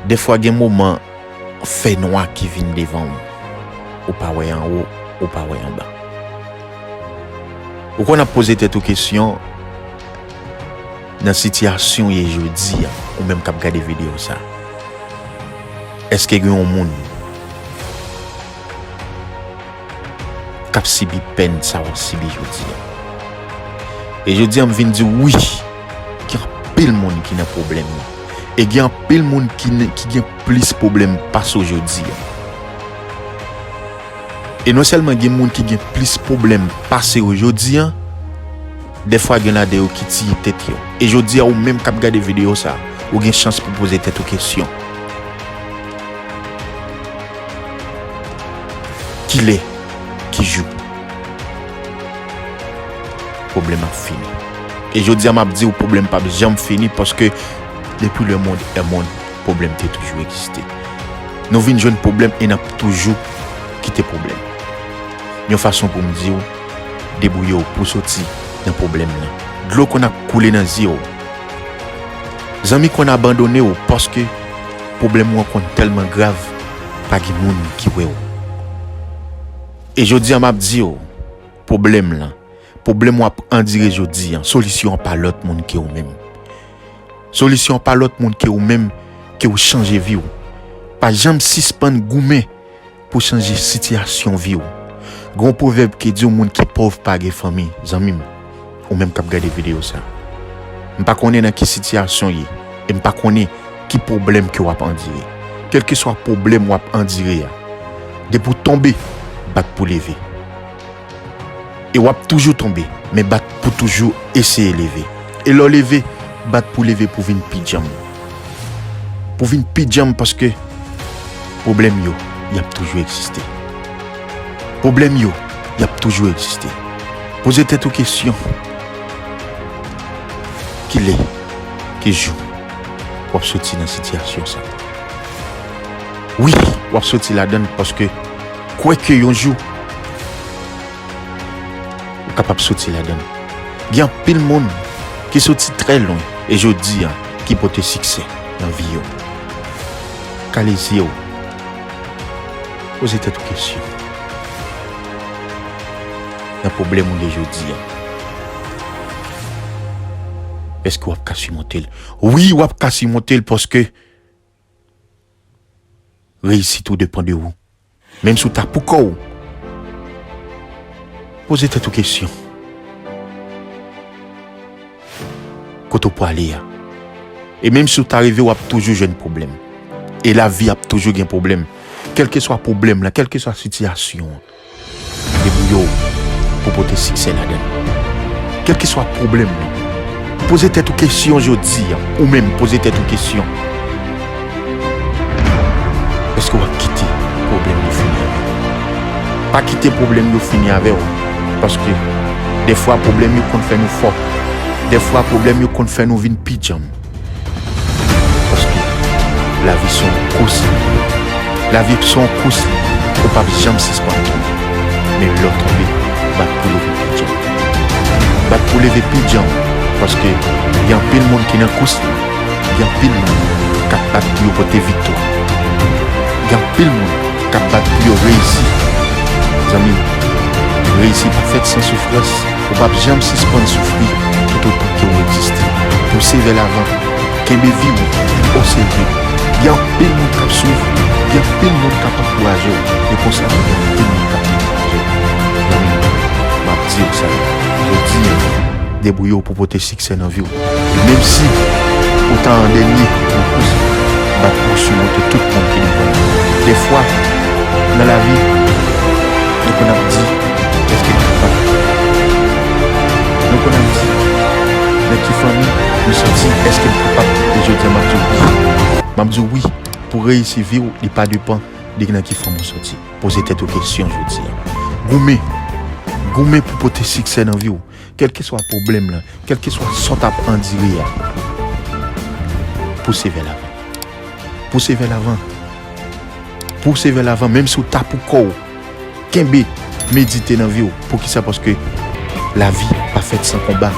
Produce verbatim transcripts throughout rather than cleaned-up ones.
Dèfwa gen moman fènwa ki vin devan w. Ou pa wè anwo, ou pa wè anba. Ou konn ap poze tèt ou kesyon nan sitiyasyon w ye jodi a, ou menm k ap gade videyo sa. Èske gen yon moun k ap sibi pèn sa w ap sibi jodi a? E jodi a, m vin di w wi, gen anpil moun ki nan pwoblèm nan. E gen anpil moun ki, n- ki gen plis pwoblèm pase w jodi a. E non sèlman gen moun ki gen plis pwoblèm pase w jodi a, dèfwa gen ladan yo ki tiye tèt yo. E jodi a, ou menm k ap gade videyo sa, ou gen chans pou poze tèt ou kesyon. Kilè? Ki jou? Pwoblèm ap fini. E jodi a, m ap di w, pwoblèm p ap janm fini, paske depi le monde est monde, pwoblèm te toujou egziste. Nou vin jwenn pwoblèm e n ap toujou kite pwoblèm. Yon fason pou m di w, debouye w pou soti nan pwoblèm nan. Dlo konn ap koule nan zye w. Zanmi konn abandone w paske pwoblèm ou an konn tèlman grav, pa gen moun ki wè w. E jodi a, m ap di w, pwoblèm lan, pwoblèm w ap andire jodi a, solisyon an pa lòt moun ke ou menm. Solisyon an pa lòt moun ke ou menm, ke ou chanje vi w. Pa janm sispann goumen pou chanje sitiyasyon vi w. Gen yon pwovèb ki di yon moun ki pòv pa gen fanmi, zanmi m, ou menm k ap gade videyo sa. M pa konnen nan ki sitiyasyon w ye, e m pa konnen ki pwoblèm ke w ap andire. Kèlkeswa pwoblèm w ap andire a, depi w tonbe, bat pou leve. E w ap toujou tonbe, men bat pou toujou eseye leve. E lè w leve, bat pou leve pou vin pi djanm. Pou vin pi djanm paske pwoblèm yo, y ap toujou egziste. Pwoblèm yo, y ap toujou egziste. Poze tèt ou kesyon. Kilè? Ki jou w ap soti nan sitiyasyon sa? Wi, w ap soti ladan l paske kwè ke yon jou ou kapab soti ladan l. Gen anpil moun ki soti trè lwen e jodi a ki pote siksè nan vi yo. Kale zye w. Poze tèt ou kesyon. Nan pwoblèm ou ye jodi a, èske w ap ka simonte l? Wi, w ap ka simonte l paske reyisit ou depann de ou. Menm si w ta pou kò w, poze tèt ou kesyon. Kote w prale a? E menm si w ta rive, w ap toujou jwenn pwoblèm. E lavi ap toujou gen pwoblèm. Kèlkeswa pwoblèm lan, kèlkeswa sitiyasyon an, debouye w pou pote siksè ladan l. Kèlkeswa pwoblèm lan, poze tèt ou kesyon jodi a. Ou menm, poze tèt ou kesyon. Èske w ap kite pwoblèm yo fini avè w? Pa kite pwoblèm yo fini avè w. Paske dèfwa pwoblèm yo konn fè nou fò. Dèfwa pwoblèm yo konn fè nou vin pi djanm. Paske lavi se yon kous li ye. Lavi se yon kous li ye. Ou p ap janm sispann tonbe. Men lè w tonbe, bat pou leve pi djanm. Bat pou leve pi djanm. Paske gen anpil moun ki nan kous li. Gen anpil moun k ap bat pou yo pote viktwa. Gen anpil moun k ap bat pou yo reyisi. Zanmi m, reyisi pa fèt san soufrans. Ou p ap janm sispann soufri toutotan ke w egziste. Pouse vè lavan. Kenbe vi w oserye. Gen anpil moun k ap swiv ou. Gen anpil moun k ap ankouraje w. E konsa tou, gen anpil moun k ap dekouraje w. Zanmi m, m ap di w sa. Jodi a, debouye w pou pote siksè nan vi w. E menm si ou ta an dènye nan kous, bat pou w simonte tout pwen ki devan w. Dèfwa, nan lavi, nou konn ap di, èske m kapab? Nou konn ap di, nan ki fanmi nou soti, èske m kapab? E jodi a, m ap di w wi. M ap di w wi, pou reyisi vi w, li pa depann de nan ki fanmi w soti. Poze tèt ou kesyon jodi a. Goumen. Goumen pou pote siksè nan vi w. Kèlkeswa pwoblèm lan, kèlkeswa sa w t ap andire a, pouse vè lavan. Pouse vè lavan. Pouse vè lavan, menm si w ta pou kò w. Kenbe, medite nan vi w. Poukisa? Paske lavi pa fèt san konba.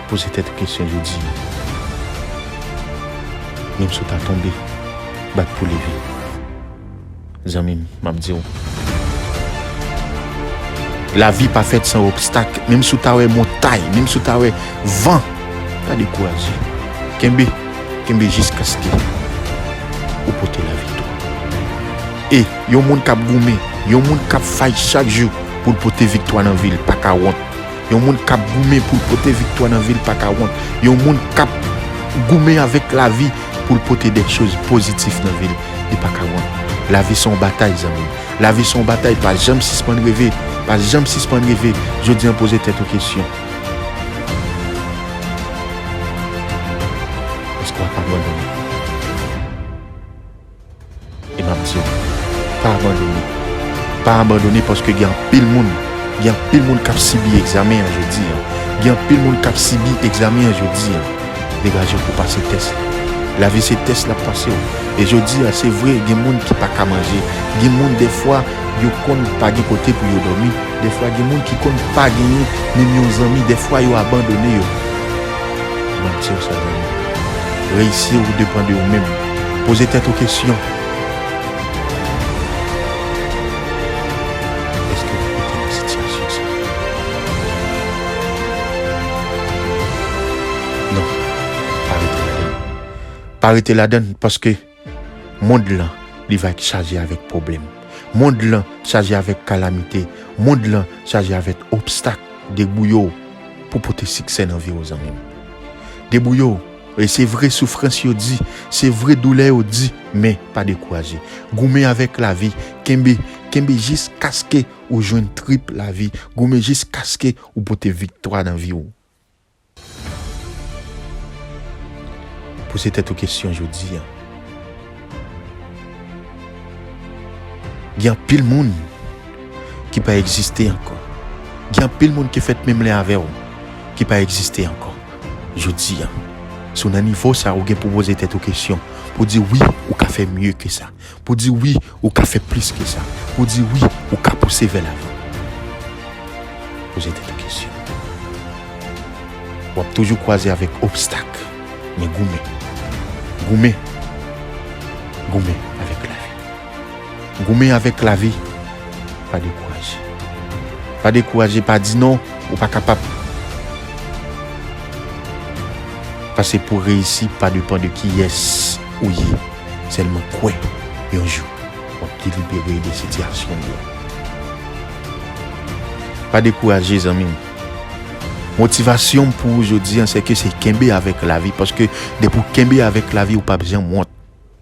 Poze tèt ou kesyon jodi a. Menm si w ta tonbe, bat pou leve. Zanmi m, m ap di w, lavi pa fèt san obstak. Menm si w ta wè montay, menm si w ta wè van, pa dekouraje. Kenbe, kenbe jiskaske ou pote laviktwa. E yon moun k ap goumen, yon moun k ap fay chak jou pou l pote viktwa nan vi l, pa ka wont. Yon moun k ap goumen pou l pote viktwa nan vi l pa ka wont. Yon moun k ap goumen avèk lavi pou l pote de choz pozitif nan vi l, li pa ka wont. Lavi se yon batay, zanmi m. Lavi se yon batay, pa janm sispann reve. Pa janm sispann reve. Jodi a, poze tèt ou kesyon. Èske w ap abandone? E m ap di w, pa abandone. Pa abandone paske gen anpil moun, gen anpil moun k ap sibi egzamen an jodi a. Gen anpil moun k ap sibi egzamen an jodi a. Degaje w pou pase tès la. Lavi se tès l ap pase w. E jodi a, se vre, gen moun ki pa ka manje. Gen moun, dèfwa, yo konn pa gen kote pou yo dòmi. Dèfwa, gen moun ki konn pa genyen menm yon zanmi. Dèfwa, yo abandone yo. M ap di w sa, zanmi. Reyisi ou depann de ou menm. Poze tèt ou kesyon. Èske w rete nan sitiyasyon sa? Non. Pa rete ladan l. Pa rete ladan l, paske mond lan, li va chaje avèk pwoblèm. Mond lan chaje avèk kalamite. Mond lan chaje avèk obstak. Debouye w pou pote siksè nan vi w, zanmi m. Debouye w. E se vre soufrans yo di, se vre doulè yo di, men pa dekouraje. Goumen avèk lavi, kenbe, kenbe jiskaske ou jwenn trip lavi. Goumen jiskaske ou pote viktwa nan vi w. Poze tèt ou kesyon jodi a. Gen anpil moun ki pa egziste ankò. Gen anpil moun ki fèt menm lè avè w ki pa egziste ankò. Jodi a, si w nan nivo sa, ou gen pou poze tèt ou kesyon, pou di wi, ou ka fè mye ke sa. Pou di wi, ou ka fè plis ke sa. Pou di wi, ou ka pouse vè lavan. Poze tèt ou kesyon. W ap toujou kwaze avèk obstak, men goumen. Goumen. Goumen avèk lavi. Goumen avèk lavi. Pa dekouraje. Pa dekouraje, pa di non, ou pa kapab. Paske pou reyisi pa depann de kiyès ou ye. Sèlman kwè yon jou w ap delibere de sitiyasyon w yo. Pa dekouraje, zanmi m. Motivasyon m pou ou jodi a, se ke se kenbe avèk lavi, paske depi w kenbe avèk lavi, ou p ap janm wont.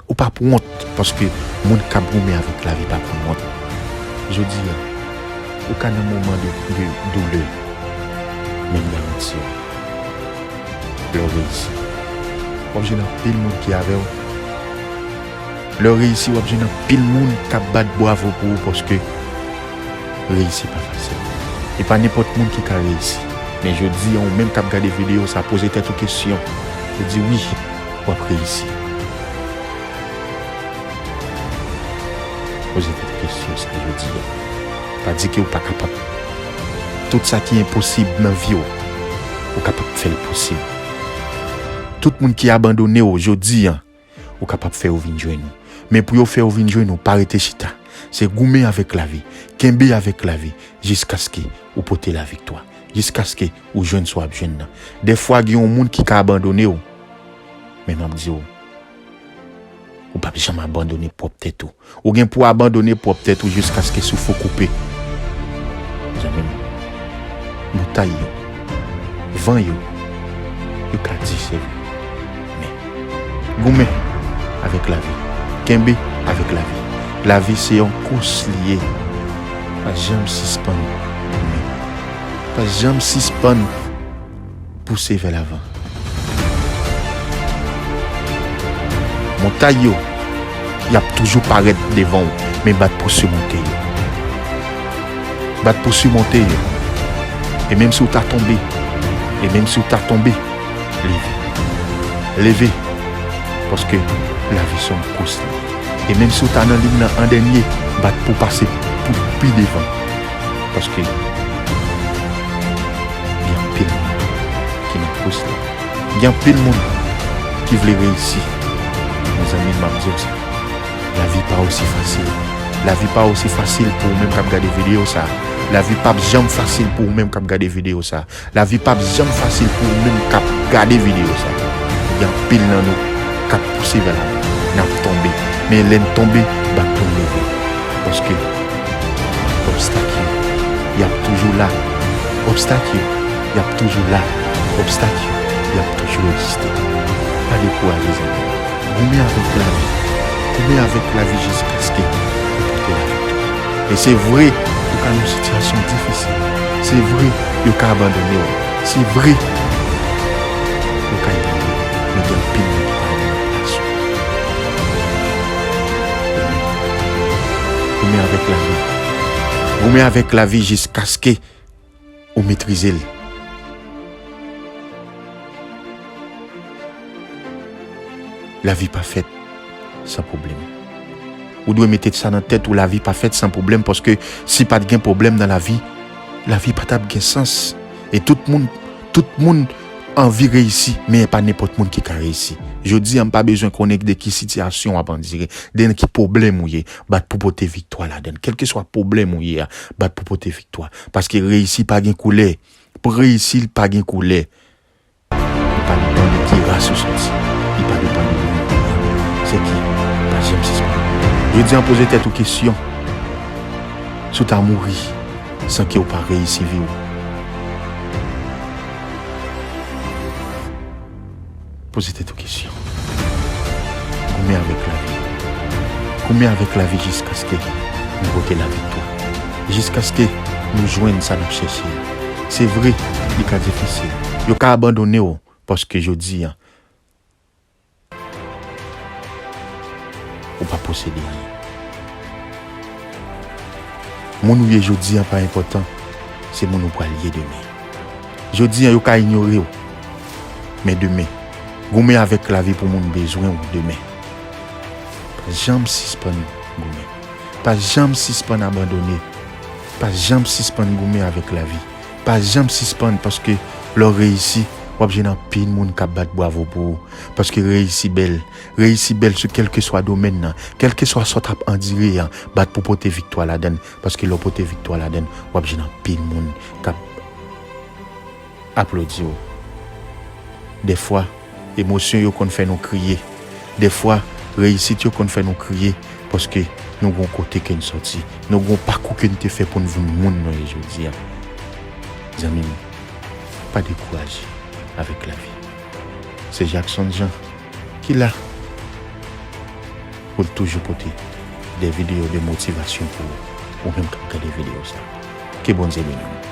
Ou p ap wont, paske moun k ap goumen avèk lavi pa konn wont. Jodi a, ou ka nan moman de, de doulè, men m garanti w, lè w reyisi, w ap jwenn anpil moun ki avè w. Lè w reyisi, w ap jwenn anpil moun k ap bat bwavo pou ou, paske reyisi pa fasil. E pa nenpòt moun ki ka reyisi. Men jodi a, ou menm k ap gade videyo sa, poze tèt ou kesyon. Ou di wi, w ap reyisi. Poze tèt ou kesyon sa jodi a. Pa di ke w pa kapab. Tout sa ki enposib nan vi w, ou kapab fè l posib. Tout moun ki abandone w jodi a, ou kapab fè yo vin jwenn ou. Men pou yo fè yo vin jwenn ou, pa rete chita. Se goumen avèk lavi, kenbe avèk lavi, jiskaske ou pote laviktwa, jiskaske ou jwenn sa w ap jwenn nan. Dèfwa, gen yon moun ki ka abandone w, men m ap di w, ou p ap janm abandone pwòp tèt ou. Ou gen pou abandone pwòp tèt ou jiskaske souf ou koupe. Zanmi m, montay yo, van yo, yo ka di se vre. Men, goumen avèk lavi. Kenbe avèk lavi. Lavi se yon kous li ye. Pa janm sispann goumen. Pa janm sispann pouse vè lavan. Montay yo, y ap toujou parèt devan w, men bat pou simonte yo. Bat pou simonte yo. E menm si w ta tonbe, e menm si w ta tonbe, leve. Leve, paske lavi se yon kous li. E menm si w ta nan liy nan an dènye, bat pou pase pou pi devan. Paske gen anpil moun ki nan kous la. Gen anpil moun ki vle reyisi. Mezanmi, m ap di w sa. Lavi pa osi fasil. Lavi pa osi fasil pou ou menm k ap gade videyo sa. Lavi p ap janm fasil pou ou menm k ap gade videyo sa. Lavi p ap janm fasil pou ou menm k ap gade videyo sa. Gen anpil nan nou k ap pouse vè lamò. N ap tonbe. Men lè n tonbe, bat pou n leve. Paske obstak yo, y ap toujou la. Obstak yo, y ap toujou la. Obstak yo, y ap toujou egziste. Pa dekouraje, zanmi. Goumen avèk lavi. Goumen avèk lavi jiskaske ou pote laviktwa. E se vre, ou ka nan yon sitiyasyon difisil. Se vre, yo ka abandone w. Se vre, yo ka elimine w. Men gen anpil moun ki pa abandone plas ou. Goumen avèk lavi. Goumen avèk lavi jiskaske ou metrize l. Lavi pa fèt san pwoblèm. Ou dwe mete sa nan tèt ou, lavi pa fèt san pwoblèm, paske si pa t gen pwoblèm nan lavi, lavi pa t ap gen sans. E tout moun, tout moun anvi reyisi, men pa nenpòt moun ki ka reyisi. Jodi a, m pa bezwen konnen de ki sitiyasyon w ap andire, de nan ki pwoblèm ou ye, bat pou pote viktwa ladan l. Kèlkeswa pwoblèm ou ye a, bat pou pote viktwa. Paske reyisi pa gen koulè. Pou reyisi, li pa gen koulè. Li pa depann de ki ras ou soti. Li pa depann de moun ou ye. Se ki, pa janm sispann. Jodi a, poze tèt ou kesyon. Si w ta mouri san ke w pa reyisi vi w, poze tèt ou kesyon. Goumen avèk lavi. Goumen avèk lavi jiskaske nou pote laviktwa. Jiskaske nou jwenn sa n ap chèche a. Se vre, li ka difisil. Yo ka abandone w paske jodi a, ou pa posede anyen. Moun ou ye jodi a pa enpòtan, se moun ou pral ye demen. Jodi a, yo ka inyore w, men demen, goumen avèk lavi pou moun bezwen w demen. Pa janm sispann goumen. Pa janm sispann abandone. Pa janm sispann goumen avèk lavi. Pa janm sispann, paske lè w reyisi, w ap jwenn anpil moun k ap bat bwavo pou ou. Paske reyisi bèl. Reyisi bèl sou kèlkeswa domèn nan. Kèlkeswa sa w t ap andire a, bat pou pote viktwa ladan l. Paske lè w pote viktwa ladan l, w ap jwenn anpil moun k ap aplodi w. Dèfwa, emosyon yo konn fè nou kriye. Dèfwa, reyisit yo konn fè nou kriye, paske nou gon kote ke n sòti. Nou gon pakou ke n te fè pou n vin moun nou ye jodi a. Zanmi m, pa dekouraje avèk lavi. Se Jackson Jean ki la pou l toujou pote de videyo de motivasyon pou ou, ou menm k ap gade videyo sa. Ke Bondye beni w.